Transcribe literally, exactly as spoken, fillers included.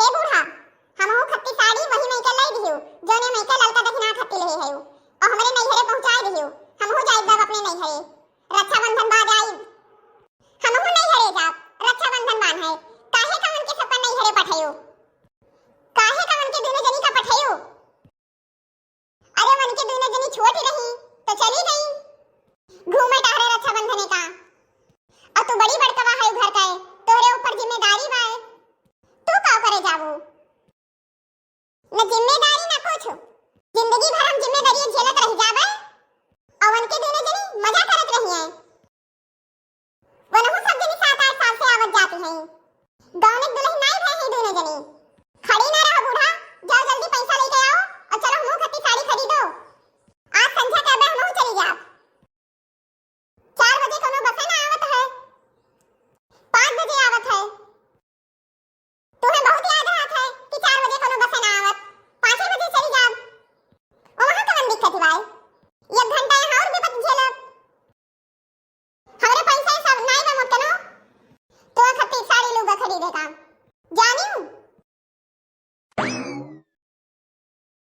हे बूढ़ा, हमहू खत्ती साड़ी वही मइके लइ दिहु, जौने मइके ललका दखिना खत्ती लेहे हयू, अउर हमरे नैहरे पहुँचाइ दिहु। हमहू जाइब अब अपने नैहरे, रक्षाबंधन बाद आइब। हमहू नैहरे जाब, रक्षाबंधन बान्हे। काहे का उनके सबका नैहरे पठयू? काहे का उनके दुनो जनी का पठयू? अरे, उनके दुनो जनी छोट रही, तो चली गई घूमे टहरे रक्षाबंधने का। अउर तू बड़ी बड़कवा है घर का, तोहरे ऊपर जिम्मेदारी बाय, तू का करे जाबू? न जिम्मेदारी न कुछ, जिंदगी भर हम जिम्मेदारी झेलत रह जाबे। अउर उनके दुनो जनी मजा करत रही हैं। वनहु सब जनी सात आठ साल से आवत जाती हैं। गौने दुल्हन नाई भय है